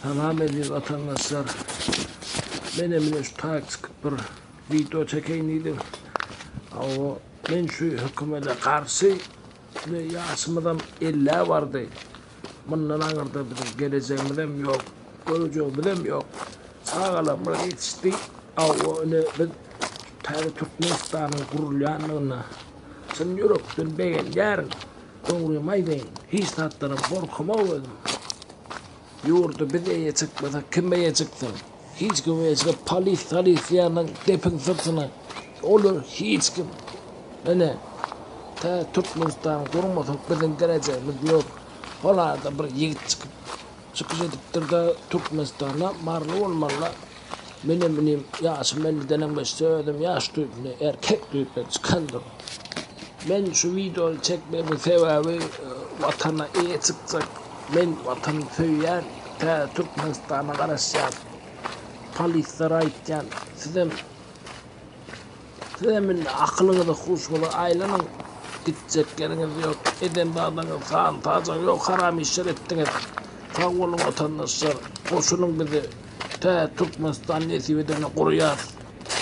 Salam eziz watandaşlar. Menem ine şu taýak çykyp bir wideo çekeýin diýdim. Hawa, men şu hökümete garşy ine ýaşymyzam ellä bardy. Mundan aňyrda biziň gelejegimizem ýok, görejegimizem ýok. Çagalarymyz ýetişdi. Hawa, ine biz täze Türkmenistanyň gurulýandygyna çyn ýürekden begenýärin. Dogrymy aýdaýyn, hiç zatdanam gorkamok özüm. Ýurda biz eýe çykmasak kim eýe çyksyn? Hiç kim eýe çykyp polis salis diýýänleň depiň syrtyna. Olar hiç kim. Ine, tä Türkmenistany gurmasak biziň gelejegimiz ýok. Hol arada bir ýigit çykyp çykyş edipdir-de Türkmenistanda maryly bolmaly-la. Menem inim ýaşym ellidenem geçse özüm ýaş duýup ine erkek duýup men çykandyr. Men şu wideony çekmegimin sebäbi watana eýe çykjak men watany söýýän täze Türkmenistana garaşýan polislere aýtýan sizem Sizem indi akylyňyza huşuňyza aýlanyň gitjek ýeriňiz ýok eden zadyňyz san sajagy ýok haram işler etdiňiz sag boluň watandaşlar goşulyň bize tä Türkmenistan nesip edende gurýas.